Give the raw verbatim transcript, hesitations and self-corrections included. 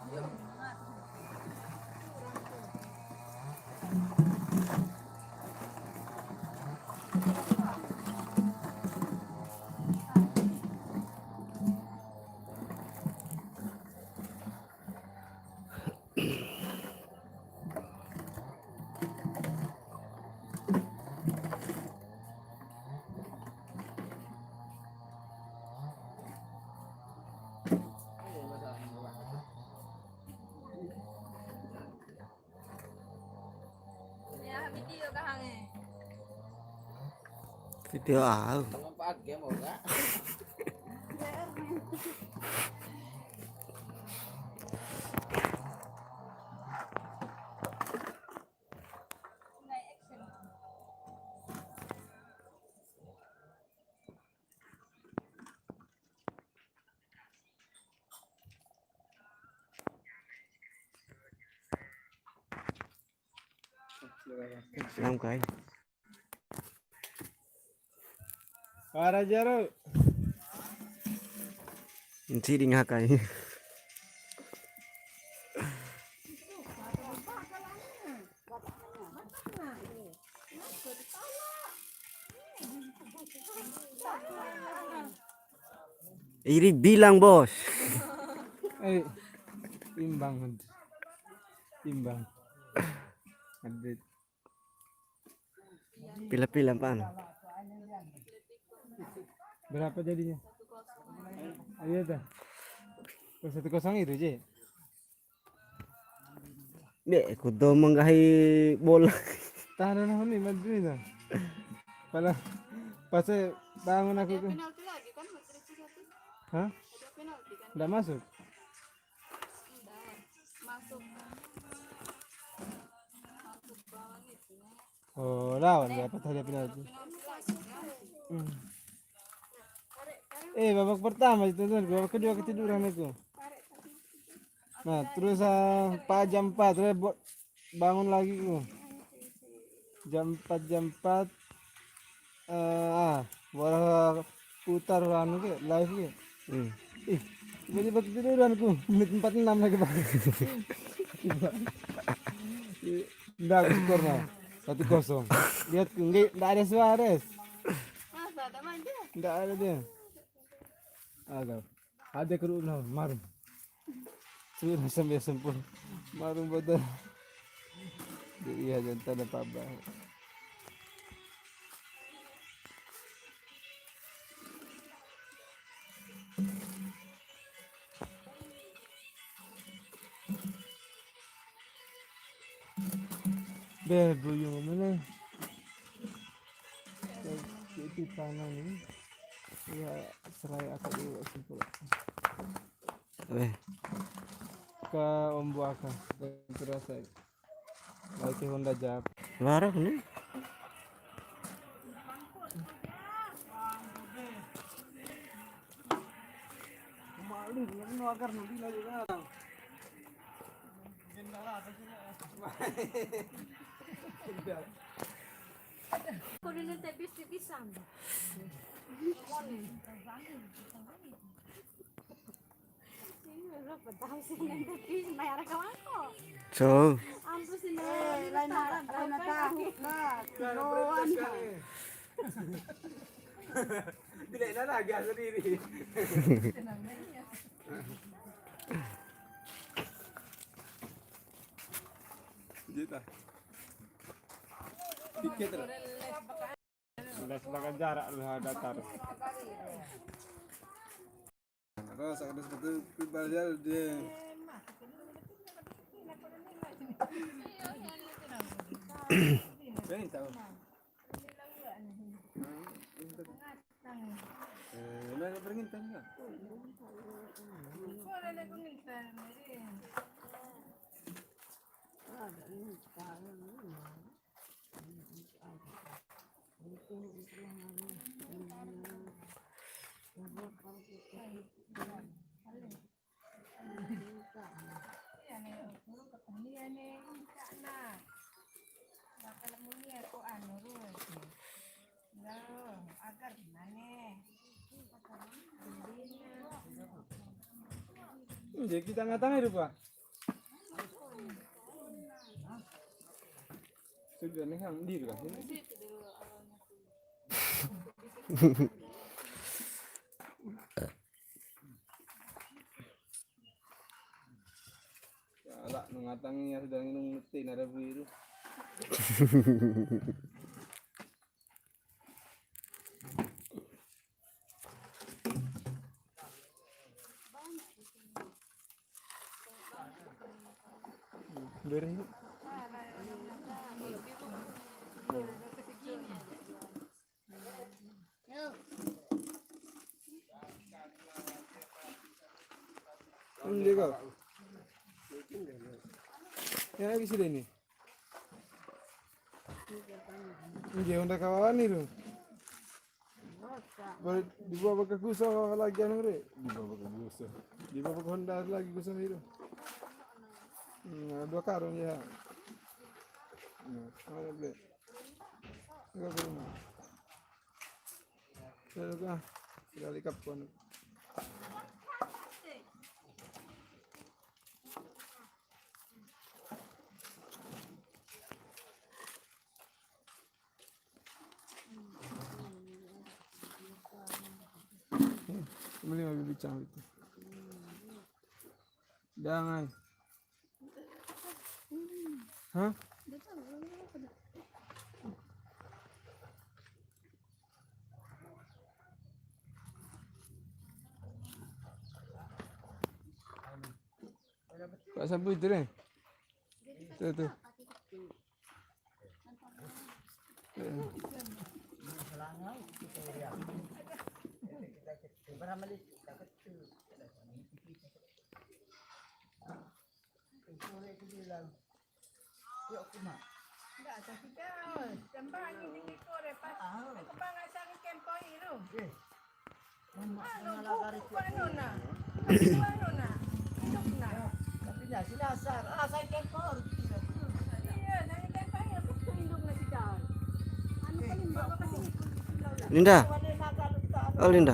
Ya, video kahange. Video au. Kalau pakai mau enggak? Năm cái. Wara jaro. Nci di ngaha kai. Iri bilang, Bos. Eh, imbang. Imbang. Ada. Pila-pila, Pak. Berapa jadinya? Ayo dah. Oh, satu kosong itu, Ci. Dek, ku do menggahi bola. Tahan dulu nih, Madrid dah. Pala pas bangun aku tuh. Penalti lagi kan, Madrid sih, tapi. Hah? Ada penalti kan? Nggak masuk. Nggak. Masuk. Masuk lawan itu, ya. Oh, lawan ya, pas ada penalti. Hmm. Eh, babak pertama itu tuh, babak kedua ketiduran aku. Nah, terus, ah, pas jam empat, terus bo-, bangun lagi ku. Jam empat, jam empat, eh, ah, wara putar anu ke, live ke. Hmm. Ih, tiba-tiba ketiduran ku, menit empat enam lagi, Bang. Nggak, aku skor, nah. Satu kosong. Lihat, nggak, nggak ada Suarez. Masa ada manja? Nggak ada dia. Agak. Ada ke rumah, marum. Sudah sampai sempur. Marum bodoh. Jadi, iya, jantan apa, Bang? Be, buyung mana? Itu tanah ini. Ya, serai aku dulu, simpul. Weh. Ka ombo aka, terasa. Lagi Honda Jab. Wara ni. Maling, ini agar nanti lagi kan. Kudu nente bis-bisan. So. Lain arah, lain tahu. Nah, kiloan. Tidak enak lagi sendiri. Jita. Dikit lah. Sudah sebagai jarak lah datar. Terus ada satu pribadi dia. Ini tahu. Eh, nah, beringin tanya. Jadi kita ngatang hidup, Pak. Sudah nih, yang di lah. Ya, ala, nungatangi ya, sudah nginum ngetin, ada biru. Dari Ini kok. Ya, habis ini. Nggih, Honda kawan itu. Balik di bawah ke Guso lagi anu re. Di bawah ke Guso. Di bawah ke Honda lagi Guso itu. Hmm, dua karung ya. Nah, mana beli? Enggak belum. Terus ah, sekali kapon. Beli lima bibit cang itu. Jangan. Hah? Pak Sabu itu deh. Tuh, tuh. Linda. Oh, Linda.